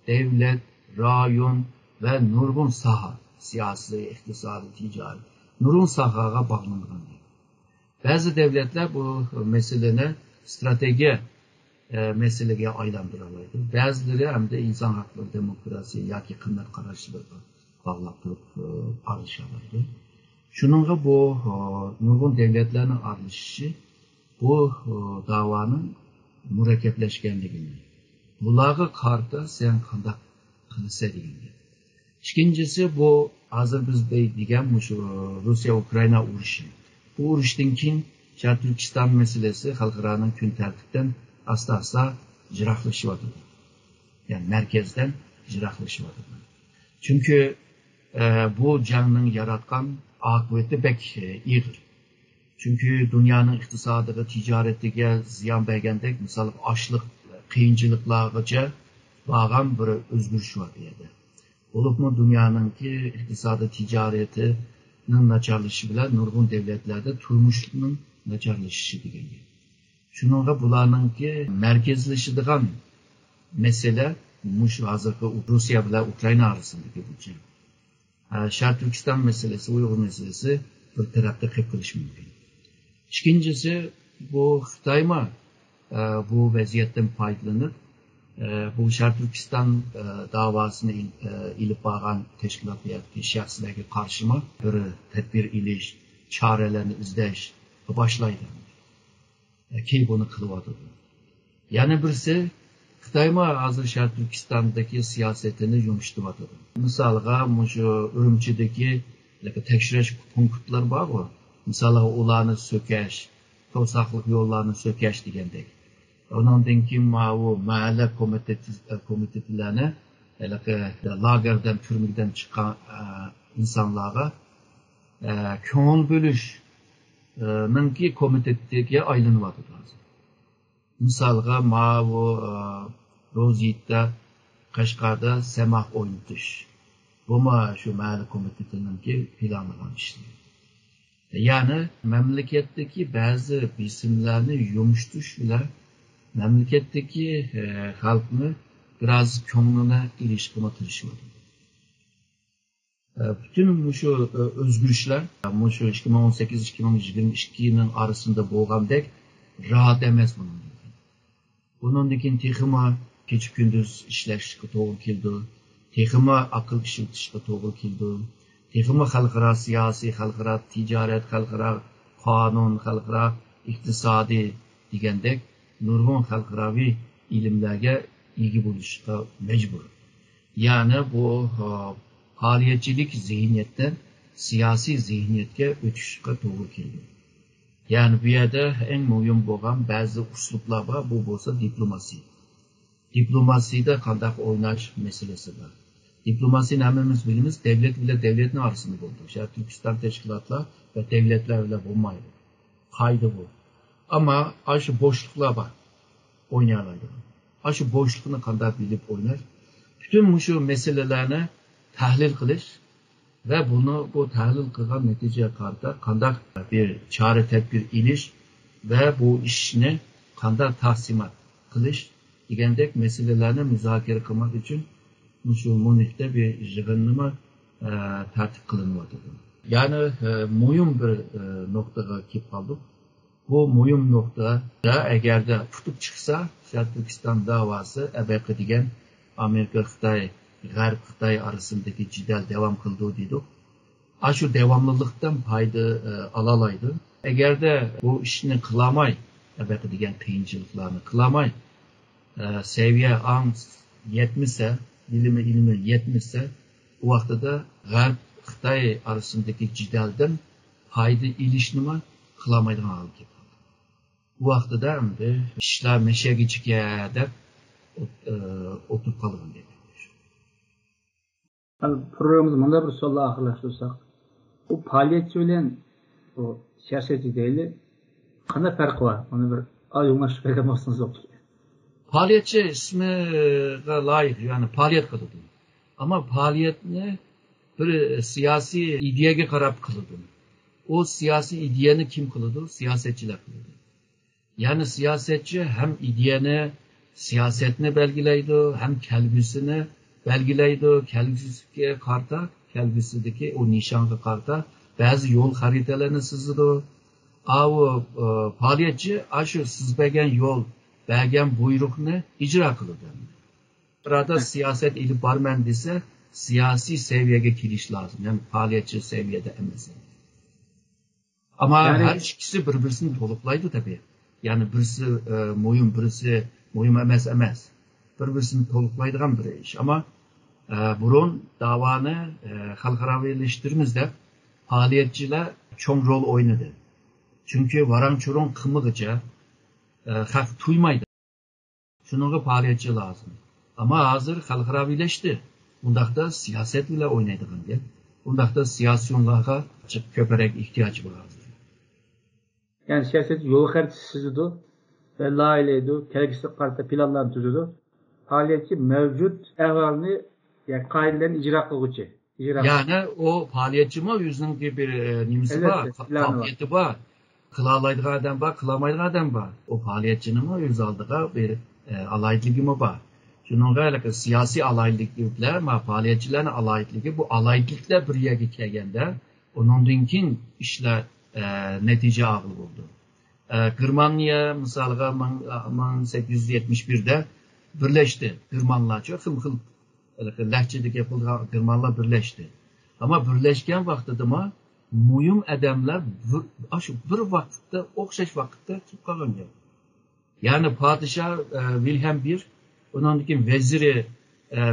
دەۋلەت، رايون ۋە نۇرغۇن ساھە، سىياسىي، ئىقتىسادىي، تىجارىي، نۇرغۇن ساھەگە باغلانغان. بەزى دەۋلەتلەر بۇ مەسىلىنى ئىستراتېگىيە، ئە، مەسىلىگە ئايلاندۇرالايدۇ. بەزىلىرى ئەمدى ئىنسان ھەقلىرى، دېموكراتىيە ياكى قىممەت قاراشلىرىغا باغلاپ تۇرۇپ، ئە، ئارىلىشالايدۇ. شۇنىڭغا بۇ، ئە، نۇرغۇن دەۋلەتلەرنىڭ ئارىلىشىشى بۇ، ئە، داۋانىڭ مۇرەككەپلەشكەنلىكىنى، بۇلارغا قارىتا سەن قانداق قىلىسەن دېگەن گەپ. ئىككىنچىسى، بۇ ھازىر بىز دەي-، دېگەن مۇشۇ روسىيە-ئۇكرائىنا ئۇرۇشى. بۇ ئۇرۇشتىن كېيىن شەرقىي تۈركىستان مەسىلىسى خەلقئارانىڭ كۈن تەرتىپىدىن ئاستا-ئاستا يىراقلىشىۋاتىدۇ. يەنى مەركەزدىن يىراقلىشىۋاتىدۇ. چۈنكى، ئە، بۇ جەڭنىڭ ياراتقان ئاقىۋىتى بەك، ئە، ئېغىر. چۈنكى دۇنيانىڭ ئىقتىسادىغا، تىجارىتىگە زىيان بەرگەندەك، مىسالغا، ئاشلىق، قىيىنچىلىقلارغىچە بارغان بىر ئۆزگىرىش بار بۇ يەردە. بولۇپمۇ دۇنيانىڭكى ئىقتىسادىي تىجارىتىنىڭ ناچارلىشىشى بىلەن نۇرغۇن دۆلەتلەردە تۇرمۇشنىڭ ناچارلىشىشى دېگەن گەپ. شۇنىڭغا بۇلارنىڭكى مەركەزلىشىدىغان مەسىلە مۇشۇ ھازىرقى روسىيە بىلەن ئۇكرائىنا ئارىسىدىكى بۇ جەڭ. ئە، شەرقىي تۈركىستان مەسىلىسى، ئۇيغۇر مەسىلىسى بىر تەرەپتە قېلىپ قېلىشى مۇمكىن. ئىككىنچىسى، بۇ خىتايمۇ، ئە، بۇ ۋەزىيەتتىن پايدىلىنىپ، ئە، بۇ شەرقىي تۈركىستان، ئە، داۋاسىنى ئېل-، ئە، ئېلىپ بارغان تەشكىلات ياكى شەخسلەرگە قارشىمۇ بىر تەدبىر ئېلىش، چارىلەرنى ئىزدەشكە باشلايدۇ. كېيىن بۇنى قىلىۋاتىدۇ. يەنە بىرسى، خىتايمۇ ھازىر شەرقىي تۈركىستاندىكى سىياسىتىنى يۇمشىتىۋاتىدۇ. مىسالغا، مۇشۇ ئۈرۈمچىدىكى تەكشۈرۈش پونكىتلىرى بارغۇ، مىسالغا، ئۇلارنى سۆكەش، توساقلىق يوللارنى سۆكەش دېگەندەك. ئۇنىڭدىن كېيىن ماۋۇ مەھەللە كومىتېتى، كومىتېتلەرنى ھېلىقى لاگېردىن، تۈرمىدىن چىققان، ئە، ئىنسانلارغا، ئە، كۆڭۈل بۆلۈش، ئە، نىڭكى كومىتېتىگە ئايلىنىۋاتىدۇ ھازىر. مىسالغا، ماۋۇ، ئە، روزىيتتا قەشقەردە سەماخ ئوينىتىش. بۇمۇ شۇ مەھەللە كومىتېتىنىڭكى پىلانلىغان ئىشلىرى. يەنى مەملىكەتتىكى بەزى بېسىملارنى يۇمشىتىش بىلەن مەملىكەتتىكى، ئە، خەلقنى بىراز كۆڭلىنى ئېلىشقىمۇ تىرىشىۋاتىدۇ. ئە، پۈتۈن مۇشۇ، ئە، ئۆزگىرىشلەر مۇشۇ ئىككى مىڭ ئون سەككىز، ئىككى مىڭ يىگىرمە ئىككىنىڭ ئارىسىدا بولغاندەك راھەت ئەمەس بۇنىڭدىن كېيىن. بۇنىڭدىن كېيىن تېخىمۇ كېچە-كۈندۈز ئىشلەشكە توغرا كېلىدۇ. تېخىمۇ ئەقىل ئىشلىتىشكە توغرا كېلىدۇ. تېخىمۇ خەلقئارا سىياسىي، خەلقئارا تىجارەت، خەلقئارا قانۇن، خەلقئارا ئىقتىسادىي دېگەندەك نۇرغۇن خەلقئاراۋى ئىلىملەرگە ئىگە بولۇشقا مەجبۇر. يەنى بۇ، ھا، پائالىيەتچىلىك زېھنىيەتتىن سىياسىي زېھنىيەتكە ئۆتۈشكە توغرا كېلىدۇ. يەنى بۇ يەردە ئەڭ مۇھىم بولغان بەزى ئۇسلۇبلار بار، بۇ بولسا دىپلوماسىيە. دىپلوماسىيەدە قانداق ئويناش مەسىلىسى بار. دىپلوماسىيەنى ھەممىمىز بىلىمىز، دۆلەت بىلەن دۆلەتنىڭ ئارىسىدا بولىدۇ. شەرقىي تۈركىستان تەشكىلاتلار ۋە دۆلەتلەر بىلەن بولمايدۇ. قائىدە بۇ. ئەمما ئاشۇ بوشلۇقلار بار. ئوينىيالايدىغان. ئاشۇ بوشلۇقنى قانداق بىلىپ ئويناش؟ پۈتۈن مۇشۇ مەسىلىلەرنى تەھلىل قىلىش ۋە بۇنى، بۇ تەھلىل قىلغان نەتىجىگە قارىتا قانداق بىر چارە تەدبىر ئېلىش ۋە بۇ ئىشنى قانداق تەقسىمات قىلىش دېگەندەك مەسىلىلەرنى مۇزاكىرە قىلماق ئۈچۈن مۇشۇ ميۇنختا بىر يىغىننىمۇ، ئە، تەرتىپ قىلىنىۋاتىدۇ. يەنى، ئە، مۇھىم بىر، ئە، نۇقتىغا كېلىپ قالدۇق. بۇ مۇھىم نۇقتا. ئەگەردە ئۇتۇپ چىقسا، شەرقىي تۈركىستان داۋاسى ئەبەقە دېگەن ئامېرىكا، خىتاي، غەرب خىتاي ئارىسىدىكى جېدەل داۋام قىلىدۇ دېدۇق. ئاشۇ داۋاملىقتىن پايدا ئالالايدۇ. ئەگەردە بۇ ئىشنى قىلالماي، ئەبەقە دېگەن قىيىنچىلىقلارنى قىلالماي، سەۋىيە ئاڭ يەتمىسە، بىلىمى ئىلمى يەتمىسە، ئۇ ۋاقتىدا غەرب خىتاي ئارىسىدىكى جېدەلدىن پايدا ئېلىشنىمۇ قىلالمايدىغان ھالغا كېلىپ قالدى. ئۇ ۋاقتىدا ئەمدى ئىشلار مەشەگىچىكە دەپ ئوت-، ئولتۇرۇپ قالغان گەپ. پروگراممىمىزنى مۇنداق بىر سوئال بىلەن ئاخىرلاشتۇرساق، بۇ پائالىيەتچى بىلەن بۇ سىياسەتچى دەيلى، قانداق پەرقى بار؟ بۇنى بىر ئايدىڭلاشتۇرۇپ بەرگەن بولسىڭىز بولدى. پائالىيەتچى ئىسمىغا لايىق، يەنى پائالىيەت قىلىدۇ. ئەمما پائالىيەتنى بىر سىياسىي ئىدىيەگە قاراپ قىلىدۇ. ئۇ سىياسىي ئىدىيەنى كىم قىلىدۇ؟ سىياسەتچىلەر قىلىدۇ. يەنى سىياسەتچى ھەم ئىدىيەنى، سىياسەتنى بەلگىلەيدۇ، ھەم كەلگۈسىنى بەلگىلەيدۇ. كەلگۈسىگە قارىتا، كەلگۈسىدىكى ئۇ نىشانغا قارىتا بەزى يول خەرىتىلەرنى سىزىدۇ. ئاۋۇ پائالىيەتچى ئاشۇ سىز بەرگەن يول، بەرگەن بۇيرۇقنى ئىجرا قىلىدۇ. بىرەردە سىياسەت ئېلىپ بارىمەن دېسە، سىياسىي سەۋىيەگە كېلىش لازىم، يەنى پائالىيەتچى سەۋىيەدە ئەمەس. ئەمما ھەر ئىككىسى بىر بىرسىنى تولۇقلايدۇ تەبىئىي. يەنى بىرسى مۇھىم، بىرسى مۇھىم ئەمەس ئەمەس. بىر بىرسىنى تولۇقلايدىغان بىر ئىش. ئەمما بۇرۇن داۋانى خەلقئاراۋىلەشتۈرىمىز دەپ پائالىيەتچىلەر چوڭ رول ئوينىدى. چۈنكى ۋاراڭ-چۇرۇڭ قىلمىغىچە خەق تۇيمايدۇ. شۇنىڭغا پائالىيەتچى لازىم. ئەمما ھازىر خەلقئاراۋىلەشتى. ئۇنداقتا سىياسەت بىلەن ئوينايدىغان گەپ. ئۇنداقتا سىياسىيونلارغا كۆپرەك ئېھتىياج بار ھازىر. يەنى سىياسەتچى يول خەرىتىسى سىزىدۇ ۋە لايىھەلەيدۇ، كەلگۈسىگە قارىتا پىلانلارنى تۈزىدۇ. پائالىيەتچى مەۋجۇت ئەھۋالنى، يەنى قائىدىلەرنى ئىجرا قىلغۇچى. يەنى ئۇ پائالىيەتچىمۇ ئۆزىنىڭكى بىر نېمىسى بار، قابىلىيىتى بار. قىلالايدىغان ئادەم بار، قىلالمايدىغان ئادەم بار. ئۇ پائالىيەتچىنىڭمۇ ئۆز ئالدىغا بىر ئالاھىدىلىكىمۇ بار. شۇنىڭغا ھېلىقى سىياسىي ئالاھىدىلىك بىلەن پائالىيەتچىلەرنىڭ ئالاھىدىلىكى، بۇ ئالاھىدىلىكلەر بىر يەرگە كەلگەندە، ئۇنىڭدىن كېيىن ئىشلار نەتىجە ئالغىلى بولىدۇ. گېرمانىيە مىسالىغا مىڭ سەككىز يۈز يەتمىش بىردە بىرلەشتى. گېرمانلارچە خىلمۇ خىل لەھجىدە گەپ قىلىدىغان گېرمانلار بىرلەشتى. ئەمما بىرلەشكەن ۋاقتىدىمۇ مۇھىم ئادەملەر بىر، ئاشۇ بىر ۋاقىتتا، ئوخشاش ۋاقىتتا كېلىپ قالغان گەپ. يەنى پادىشاھ ۋىلھەم بىر، ئۇنىڭدىن كېيىن ۋەزىرى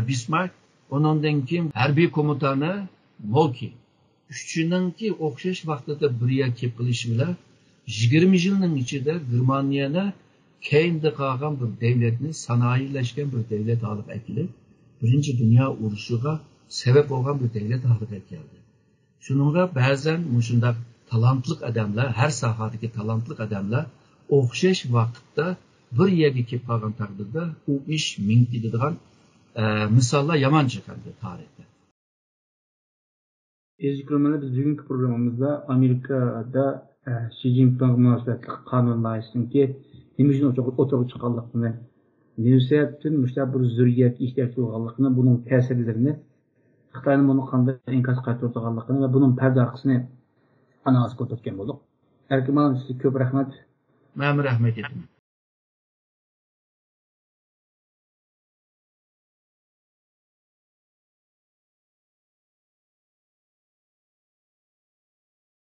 بىسمارك، ئۇنىڭدىن كېيىن ھەربىي كومېندانى مولكى. ئۈچىنىڭكى ئوخشاش ۋاقتىدا بىر يەرگە كېلىپ قېلىشى بىلەن يىگىرمە يىلنىڭ ئىچىدە گېرمانىيەنى كەينىدە قالغان بىر دەۋلەتنى، سانائىيلەشكەن بىر دەۋلەت ھالىغا ئەكېلىپ، بىرىنچى دۇنيا ئۇرۇشىغا سەۋەب بولغان بىر دەۋلەت ھالىغا كەلدى. شۇنىڭغا بەزەن مۇشۇنداق تالانتلىق ئادەملەر، ھەر ساھەدىكى تالانتلىق ئادەملەر ئوخشاش ۋاقىتتا بىر يەرگە كېلىپ قالغان تەقدىردە، ئۇ ئىش مېڭىپ كېتىدىغان مىساللار يامان جىق ئەمدى تارىختا. ئەزىز كۆرۈرمەنلەر، بىز بۈگۈنكى پروگراممىمىزدا ئامېرىكىدا شى جىنپىڭغا مۇناسىۋەتلىك قانۇن لايىھىسىنىڭكى نېمە ئۈچۈن ئوتتۇرىغا چىققانلىقىنى، نېمە سەۋەبتىن مۇشۇنداق بىر زۆرۈرىيەتكە ئېھتىياج بولغانلىقىنى، بۇنىڭ تەسىرلىرىنى، خىتاينىڭ بۇنى قانداق ئىنكاس قايتۇرىدىغانلىقىنى ۋە بۇنىڭ پەردە ئارقىسىنى ئانالىز قىلىپ ئۆتكەن بولدۇق. ئەركىن مۇئەللىم، سىزگە كۆپ رەھمەت. مەنمۇ رەھمەت ئېيتىمەن.